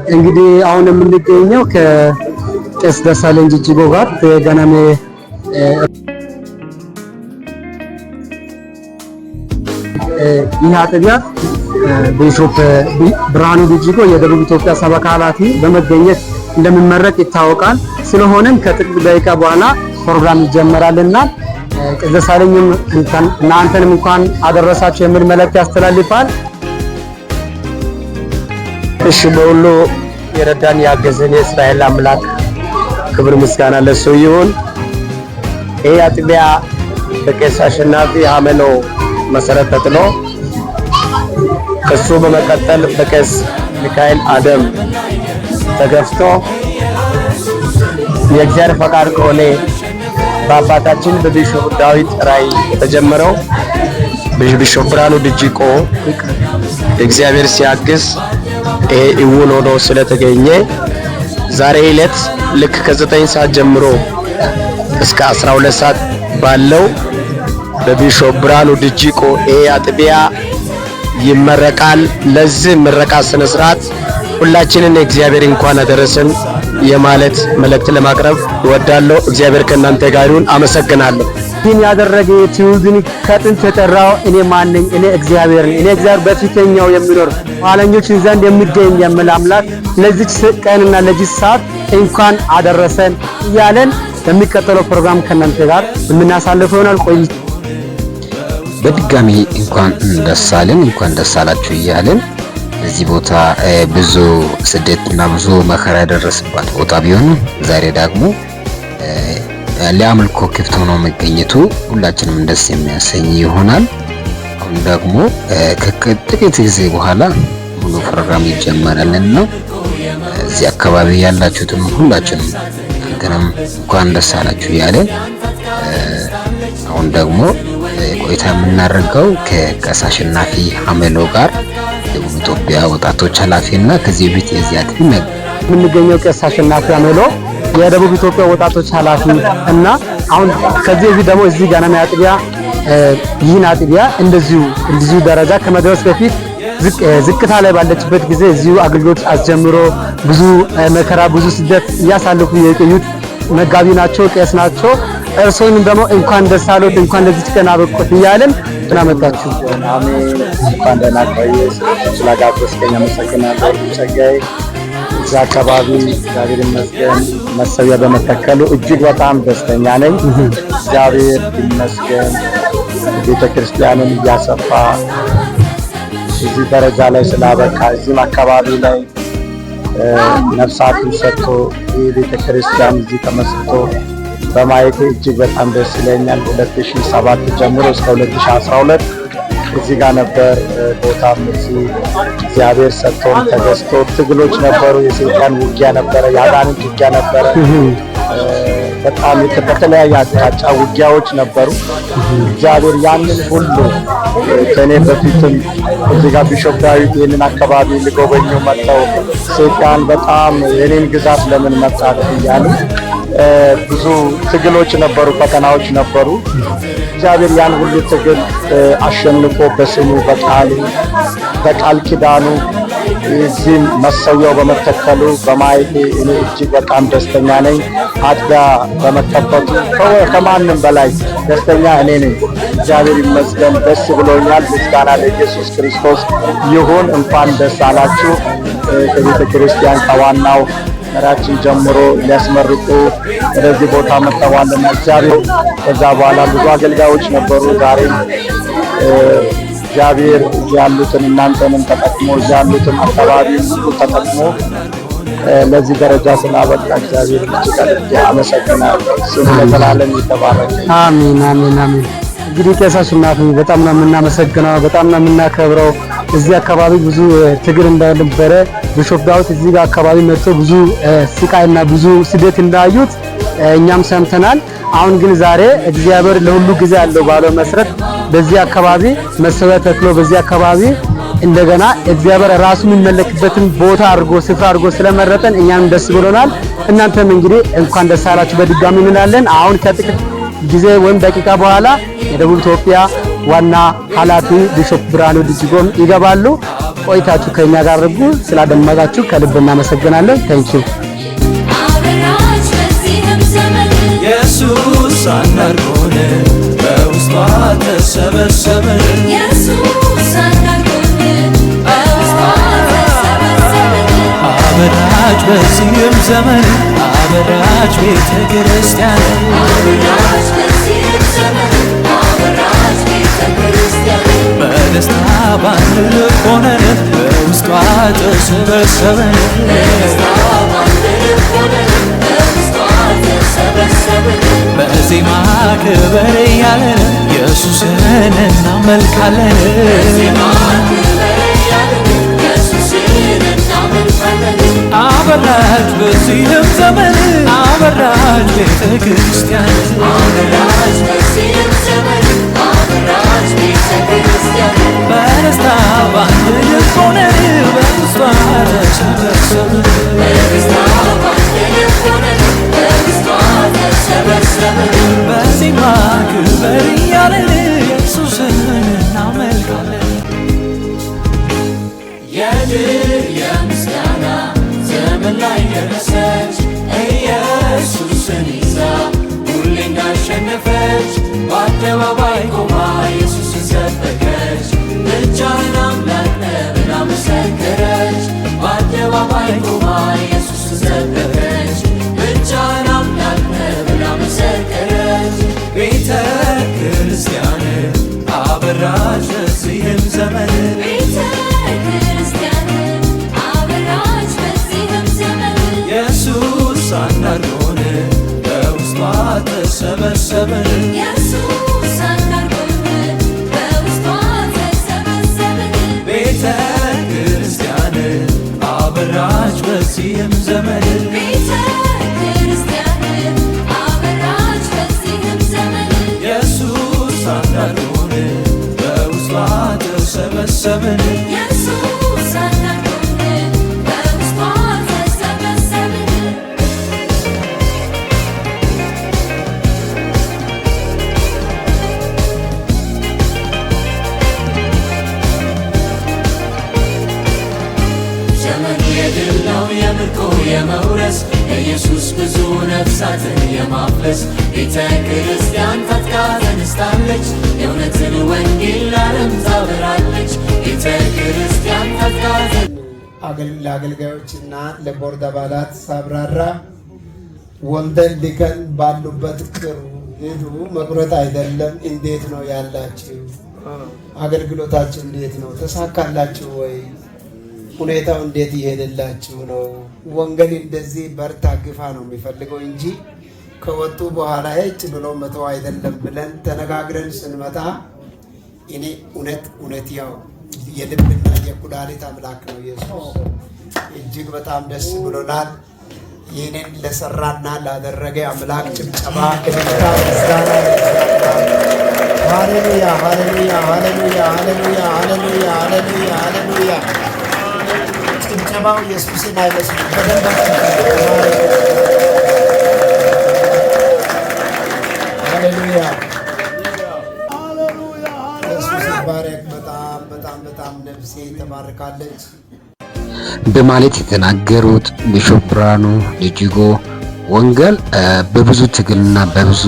እንግዲህ አሁን የምንገኘው ከቄስ ደሳለኝ ጅጅጎ ጋር የገናሜ ይህ አጥቢያ ቢሾፕ ብርሃኑ ጅጅጎ የደቡብ ኢትዮጵያ ሰበካ ኃላፊ በመገኘት እንደሚመረቅ ይታወቃል። ስለሆነም ከጥቂት ደቂቃ በኋላ ፕሮግራም ይጀመራልና ቄስ ደሳለኝም እናንተንም እንኳን አደረሳችሁ የሚል መልእክት ያስተላልፋል። እሺ፣ በሁሉ የረዳን ያገዘን የእስራኤል አምላክ ክብር ምስጋና ለሱ ይሁን። ይህ አጥቢያ በቄስ አሸናፊ ሀመሎ መሰረት ተጥሎ ከሱ በመቀጠል በቄስ ሚካኤል አደም ተገፍቶ የእግዚአብሔር ፈቃድ ከሆነ በአባታችን በቢሾፕ ዳዊት ራእይ የተጀመረው በቢሾፕ ብርሃኑ ድጂቆ እግዚአብሔር ሲያግዝ ይሄ እውን ሆኖ ስለተገኘ ዛሬ ዕለት ልክ ከ9 ሰዓት ጀምሮ እስከ 12 ሰዓት ባለው በቢሾፕ ብርሃኑ ድጂቆ ይሄ አጥቢያ ይመረቃል። ለዚህ ምረቃ ስነ ስርዓት ሁላችንን እግዚአብሔር እንኳን አደረሰን የማለት መልእክት ለማቅረብ እወዳለሁ። እግዚአብሔር ከእናንተ ጋር ይሁን። አመሰግናለሁ። ይህን ያደረገ ትውልድን ከጥንት የጠራው እኔ ማን ነኝ? እኔ እግዚአብሔር ነኝ። እኔ እግዚአብሔር በፊተኛው የሚኖር ኋለኞችን ዘንድ የሚገኝ የሚል አምላክ ለዚች ቀንና ለዚች ሰዓት እንኳን አደረሰን እያለን በሚቀጥለው ፕሮግራም ከእናንተ ጋር የምናሳልፈው ይሆናል። ቆይ በድጋሚ እንኳን ደስ አለን፣ እንኳን ደስ አላችሁ እያለን በዚህ ቦታ ብዙ ስደትና ብዙ መከራ የደረሰባት ቦታ ቢሆንም ዛሬ ደግሞ ለአምልኮ ክፍት ሆኖ መገኘቱ ሁላችንም ደስ የሚያሰኝ ይሆናል። አሁን ደግሞ ከጥቂት ጊዜ በኋላ ሙሉ ፕሮግራም ይጀመራልና እዚህ አካባቢ ያላችሁትም ሁላችንም እናንተንም እንኳን ደስ አላችሁ እያለን አሁን ደግሞ ቆይታ የምናደርገው ከቄስ አሸናፊ ሀመሎ ጋር ደቡብ ኢትዮጵያ ወጣቶች ኃላፊ እና ከዚህ በፊት የዚህ አጥቢ የምንገኘው ቄስ አሸናፊ አሜሎ የደቡብ ኢትዮጵያ ወጣቶች ኃላፊ እና አሁን ከዚህ በፊት ደግሞ እዚህ ገናሜ አጥቢያ ይህን አጥቢያ እንደዚሁ ደረጃ ከመድረስ በፊት ዝቅታ ላይ ባለችበት ጊዜ እዚሁ አገልግሎት አስጀምሮ ብዙ መከራ ብዙ ስደት እያሳለፉ የቆዩት መጋቢ ናቸው፣ ቄስ ናቸው። እርሶንም ደግሞ እንኳን ደስ አሎት፣ እንኳን ለዚች ቀን አበቁት እያልን እናመጣችሁ። አሜን። እንኳን ደህና ቆየ። ስለጋበዝከኝ አመሰግናለሁ ጸጋዬ። እዛ አካባቢ እግዚአብሔር ይመስገን መሰዊያ በመተከሉ እጅግ በጣም ደስተኛ ነኝ። እግዚአብሔር ይመስገን ቤተ ክርስቲያንን እያሰፋ እዚህ ደረጃ ላይ ስላበቃ እዚህም አካባቢ ላይ ነፍሳትን ሰጥቶ ይህ ቤተ ክርስቲያን እዚህ ተመስርቶ በማየቴ እጅግ በጣም ደስ ይለኛል። 2007 ጀምሮ እስከ 2012 እዚህ ጋር ነበር። ቦታም እዚህ እግዚአብሔር ሰጥቶን ተገዝቶ ትግሎች ነበሩ። የሰይጣን ውጊያ ነበረ፣ የአጋንንት ውጊያ ነበረ። በጣም በተለያየ አቅጣጫ ውጊያዎች ነበሩ። እግዚአብሔር ያንን ሁሉ ከእኔ በፊትም እዚህ ጋር ቢሾፕ ዳዊት ይህንን አካባቢ ሊጎበኙ መጥተው ሰይጣን በጣም የኔን ግዛት ለምን መጣት እያሉ ብዙ ትግሎች ነበሩ፣ ፈተናዎች ነበሩ። እግዚአብሔር ያን ሁሉ ትግል አሸንፎ በስሙ በቃሉ በቃል ኪዳኑ እዚህም መሰዊያው በመተከሉ በማየቴ እኔ እጅግ በጣም ደስተኛ ነኝ። አጥቢያ በመከፈቱ ከማንም በላይ ደስተኛ እኔ ነኝ። እግዚአብሔር ይመስገን፣ ደስ ብሎኛል። ምስጋና ለኢየሱስ ክርስቶስ ይሁን። እንኳን ደስ አላችሁ። ከቤተ ክርስቲያን ከዋናው መሪያችን ጀምሮ ሊያስመርቁ ወደዚህ ቦታ መጥተዋልና እግዚአብሔር ከዛ በኋላ ብዙ አገልጋዮች ነበሩ። ዛሬም እግዚአብሔር እዚህ ያሉትን እናንተንም ተጠቅሞ እዚህ ያሉትን አካባቢ ሁሉ ተጠቅሞ ለዚህ ደረጃ ስላበቃ እግዚአብሔር እጅግ አድርጌ አመሰግናለሁ። ስሙ ለዘላለም የተባረከ። አሜን፣ አሜን፣ አሜን። እንግዲህ ቄስ አሸናፊ በጣም ነው የምናመሰግነው፣ በጣም ነው የምናከብረው። እዚህ አካባቢ ብዙ ትግል እንዳልነበረ ቢሾፕ ዳዊት እዚህ ጋር አካባቢ መጥቶ ብዙ ስቃይና ብዙ ስደት እንዳዩት እኛም ሰምተናል። አሁን ግን ዛሬ እግዚአብሔር ለሁሉ ጊዜ አለው ባለው መሰረት በዚህ አካባቢ መሰዊያ ተክሎ በዚህ አካባቢ እንደገና እግዚአብሔር ራሱ የሚመለክበትን ቦታ አድርጎ ስፍራ አድርጎ ስለመረጠን እኛም ደስ ብሎናል። እናንተም እንግዲህ እንኳን ደስ አላችሁ በድጋሚ እንላለን። አሁን ከጥቂት ጊዜ ወይም ደቂቃ በኋላ የደቡብ ኢትዮጵያ ዋና ኃላፊ ቢሾፕ ብርሃኑ ድጅጎም ይገባሉ። ቆይታችሁ ከኛ ጋር አድርጉ። ስላደመጣችሁ ከልብ እናመሰግናለን። Thank you። አበራች በዚህም ዘመን። ኢየሱስ አንድ አድርጎን በውስጧ ተሰበሰብን። ኢየሱስ አንድ አድርጎን በውስጧ ተሰበሰብን። አበራች በዚህም ዘመን፣ አበራች ቤተ ክርስቲያን። አበራች በዚህም ዘመን፣ አበራች ቤተ ክርስቲያን። በደስታ ባንድ ልብ ሆነን በውስጧ ተሰበሰብን። በደስታ ባንድ ልብ ሆነን በውስጧ ተሰበሰብን። በዜማ ክበር እያለን ኢየሱስን እናመልካለን። በዜማ ክበር እያልን ኢየሱስን እናመልካለን። አበራች በዚህም ዘመን፣ አበራች ቤተ ክርስቲያን። አበራች በዚህም ዘመን፣ አበራች ቤተ ክርስቲያን። በደስታ ባንድ ልብ ሆነን በውስጧ ተሰበሰብን። በደስታ ባንድ ልብ ሆነን በውስጧ ተሰበሰብን። በዜማ ክበር እያለን ኢየሱስን እናመልካለን። የድል የምስጋና ዘመን ላይ ደረሰች፣ ኢየሱስን ይዛ ሁሌ እንዳሸነፈች በአደባባይ ቆማ ኢየሱስን ሰበከች። ብቻህን አምላክ ነህ ብላ መሰከረች። በአደባባይ ቆማ ኢየሱስን ሰበከች። ብቻህን አምላክ ነህ ብላ መሰከረች። ቤተ ክርስቲያን አበራች በዚህም ዘመን። ቤተ ክርስቲያን አበራች በዚህም ዘመን። ኢየሱስ አንድ አድርጎን በውስጧ ተሰበሰብን። ኢየሱስ አንድ አድርጎን በውስጧ ተሰበሰብን። ቤተ ክርስቲያን አበራች በዚህም ዘመን። ቤተ ክርስቲያን አበራች በዚህም ዘመን። ኢየሱስ አንድ አድርጎን በውስጧ ተሰበሰብን። ኢየሱስ አንድ አድርጎን በውስጧ ተሰበሰብን። ዘመኑ የድል ነው፣ የምርኮ የመውረስ፣ ኢየሱስ ብዙ ነፍሳትን የማፍለስ። ቤተ ክርስቲያን ታጥቃ ተነስታለች፣ የእውነትን ወንጌል ለዓለም ታበራለች። ቤተ ክርስቲያን ታጥቃ ለአገልጋዮችና ለቦርድ አባላት ሳብራራ ወልደን ልከን ባሉበት ቅሩ ሂዱ መቁረጥ አይደለም። እንዴት ነው ያላችሁ? አገልግሎታችሁ እንዴት ነው? ተሳካላችሁ ወይ? ሁኔታው እንዴት እየሄደላችሁ ነው? ወንጌል እንደዚህ በርታ ግፋ ነው የሚፈልገው እንጂ ከወጡ በኋላ ሄጭ ብሎ መተው አይደለም ብለን ተነጋግረን ስንመጣ እኔ እውነት እውነት ያው የልብና የኩላሊት አምላክ ነው ኢየሱስ። እጅግ በጣም ደስ ብሎናል። ይህንን ለሰራና ላደረገ አምላክ ጭብጨባ፣ እልልታ፣ ምስጋና። ሃሌሉያ፣ ሃሌሉያ፣ ሃሌሉያ፣ ሃሌሉያ፣ ሃሌሉያ፣ ሃሌሉያ፣ ሃሌሉያ። ጭብጨባው ኢየሱስን አይመስልም። በደንብ ሃሌሉያ። ኢየሱስ ይባረክ። በጣም በጣም በጣም ነፍሴ ተባርካለች። በማለት የተናገሩት ቢሾፕ ብርሃኑ ሌጂጎ ወንጌል በብዙ ትግልና በብዙ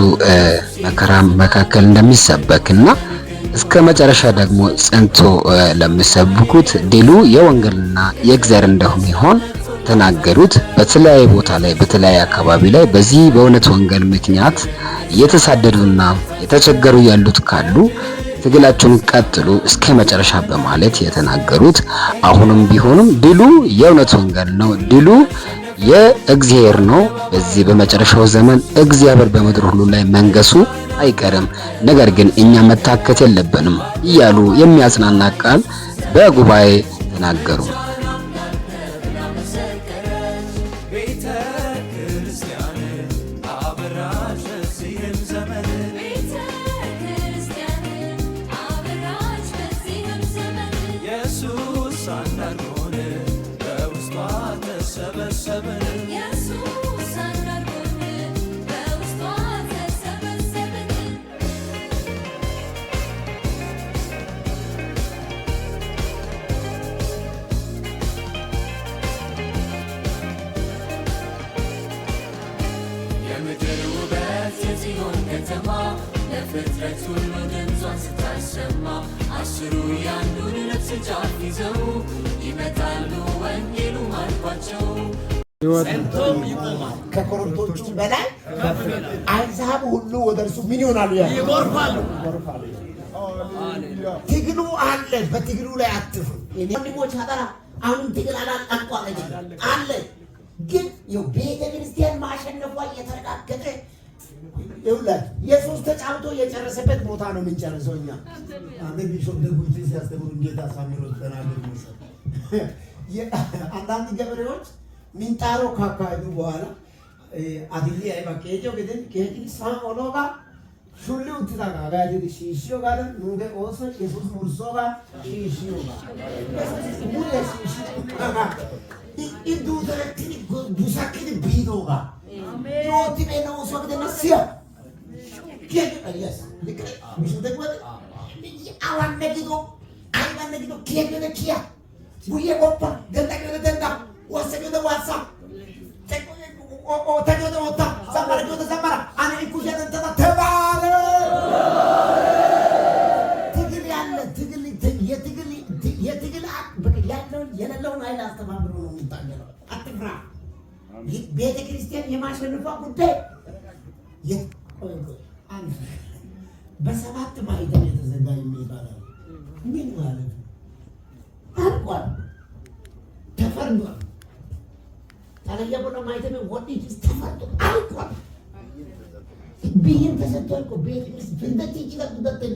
መከራ መካከል እንደሚሰበክና እስከ መጨረሻ ደግሞ ጸንቶ ለሚሰብኩት ድሉ የወንጌልና የእግዚአብሔር እንደሚሆን ተናገሩት። በተለያየ ቦታ ላይ፣ በተለያየ አካባቢ ላይ በዚህ በእውነት ወንጌል ምክንያት እየተሳደዱና የተቸገሩ ያሉት ካሉ ትግላቸውን ቀጥሉ እስከ መጨረሻ በማለት የተናገሩት፣ አሁንም ቢሆንም ድሉ የእውነት ወንጌል ነው፣ ድሉ የእግዚአብሔር ነው። በዚህ በመጨረሻው ዘመን እግዚአብሔር በምድር ሁሉ ላይ መንገሱ አይቀርም። ነገር ግን እኛ መታከት የለብንም እያሉ የሚያጽናና ቃል በጉባኤ ተናገሩ። ቤተ ክርስቲያን አበራች በዚህም ዘመን። ቤተ ክርስቲያን አበራች በዚህም ዘመን። ኢየሱስ አንድ አድርጎን በውስጧ ተሰበሰብን። ኢየሱስ አንድ አድርጎን በውስጧ ተሰበሰብን። ከተማ ለፍጥረት ሁሉ ድምጿን ስታሰማ 10ሩ ያንዱን ልብስ ጫፍ ይዘው ይመጣሉ ወንጌሉ ማርኳቸው። ከኮረብቶቹ በላይ አሕዛብ ሁሉ ወደ እርሱ ምን ይሆናሉ? ይጎርፋሉ። ትግሉ አለ። በትግሉ ላይ አትፍሩ። ወንድሞች አጠራ አሁንም ትግል አልቋል አለ። ግን ቤተ ክርስቲያን ማሸነፏ እየተረጋገጠ ይኸውላችሁ ኢየሱስ ተጫውቶ የጨረሰበት ቦታ ነው የምንጨርሰው እኛ። አንድ ቢሾፕ ደጉ ሲያስተምሩ እንዴት አሳምሮ ተናገሩ መሰለህ። አንዳንድ ገበሬዎች ሚንጣሮ ካካሄዱ በኋላ አድሊ አይባ ኬጆ ግድን ኬጅ ሳን ኦሎጋ ሹሊ uttidaagaa gaadidi shiishshiyogaadan nuugee oosoy Yesuus wurssoogaa shiishshiyoogaa. Yesuusi muriya shiishshiyoogaa. I duuterettidi busakkidi biidoogaa. I oottibeenna oosuwa gidenna siya. Yes. ልክ ነኝ? ቢሾፕ ደግሞ awanne gido aybanne gido kiya giyode kiya guyye qoppa dendda giyode dendda wassa giyode wassa ootta giyode ootta zammara giyode zammara ane i kushiya denttada ተባረክ። ትግል ያለ ትግል የትግል የትግል ያለውን የሌለውን ኃይል አስተባብሮ ነው የሚታገለው። አትፍራ። ቤተ ክርስቲያን የማሸነፏ ጉዳይ ቆይ ቆይ አንድ በሰባት ማኅተም የተዘጋ የሚባል አለ። ምን ማለት ነው? አልቋል፣ ተፈርዷል። ታለያ ቦላ ማኅተም ወዲት ተፈርዶ አልቋል። ብይን ተሰጥቷል እኮ ቤተ ክርስቲያን ፍንደት ይችላል ሁለተኛ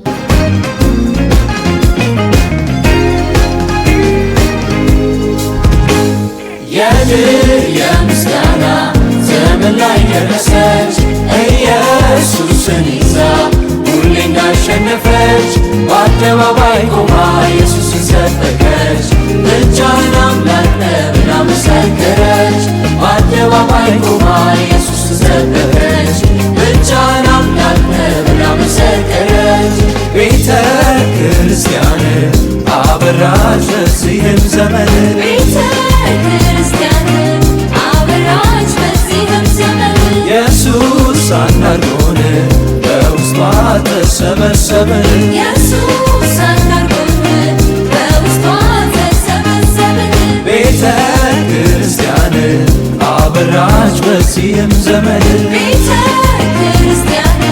የድል የምስጋና ዘመን ላይ ደረሰች ኢየሱስን ይዛ ሁሌ እንዳሸነፈች በአደባባይ ቆማ ኢየሱስን ሰበከች። ብቻህን አምላክ ነህ ብላ መሰከረች። በአደባባይ ቆማ ኢየሱስን ሰበከች። ብቻህን አምላክ ነህ ብላ መሰከረች። ቤተ ክርስቲያን አበራች በዚህም ዘመን ቤተ ክርስቲያን አበራች በዚህም ዘመን ኢየሱስ አንድ አድርጎን በውስጧ ተሰበሰብን። ኢየሱስ አንድ አድርጎን በውስጧ ተሰበሰብን። ቤተ ክርስቲያን አበራች በዚህም ዘመን ቤተ ክርስቲያን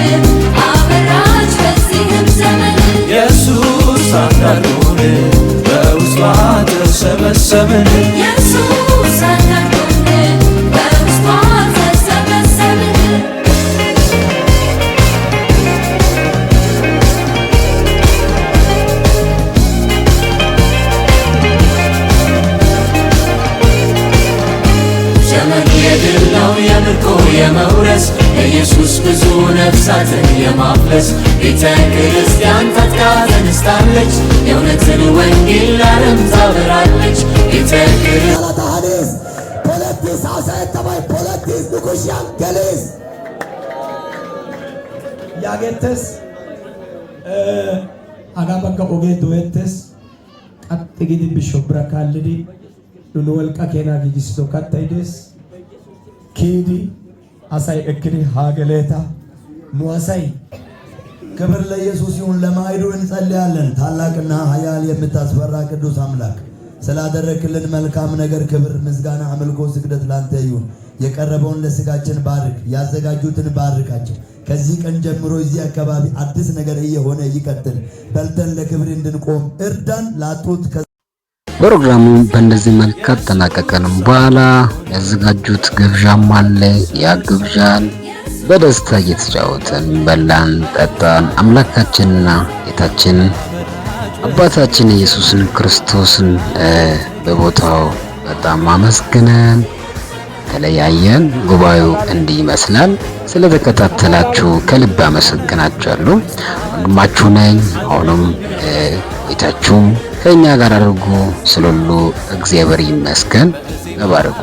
አበራች በዚህም ዘመን ኢየሱስ አንድ አድርጎን በውስጧ ተሰበሰብን። ኢየሱስ አንድ አድርጎን በውስጧ ተሰበሰብን። ዘመኑ የድል ነው የምርኮ የመውረስ ኢየሱስ ብዙ ነፍሳትን የማፍለስ ቤተ ክርስቲያን ታጥቃ ተነስታለች የእውነትን ወንጌል ለዓለም ታበራለች። ቤተ ክርስቲያን polettiis haasayettabay polettiis nu kushiyan geliis. Yaagettes hagaa bagga ogee doyettes qaxxi gidi bishop bira kaallidi nu wolqqa keenaa giigissido kattay dees. Kiyidi asay ekkidi haa geleeta nu asay ክብር ለኢየሱስ ይሁን። ለማዕዱ እንጸልያለን። ታላቅና ኃያል የምታስፈራ ቅዱስ አምላክ ስላደረክልን መልካም ነገር ክብር፣ ምስጋና፣ አምልኮ፣ ስግደት ላንተ ይሁን። የቀረበውን ለስጋችን ባርክ፣ ያዘጋጁትን ባርካቸው። ከዚህ ቀን ጀምሮ እዚህ አካባቢ አዲስ ነገር እየሆነ ይቀጥል። በልተን ለክብር እንድንቆም እርዳን። ላጡት ፕሮግራሙ በእንደዚህ መልክ ካጠናቀቀንም በኋላ ያዘጋጁት ግብዣም አለ። ያ ግብዣን በደስታ እየተጫወትን በላን፣ ጠጣን። አምላካችንና ጌታችን አባታችን ኢየሱስን ክርስቶስን በቦታው በጣም አመስግነን ተለያየን። ጉባኤው እንዲህ ይመስላል። ስለተከታተላችሁ ከልብ አመሰግናችኋለሁ። ወንድማችሁ ነኝ። አሁንም ቆይታችሁም ከእኛ ጋር አድርጎ ስለሉ እግዚአብሔር ይመስገን። ተባረኩ።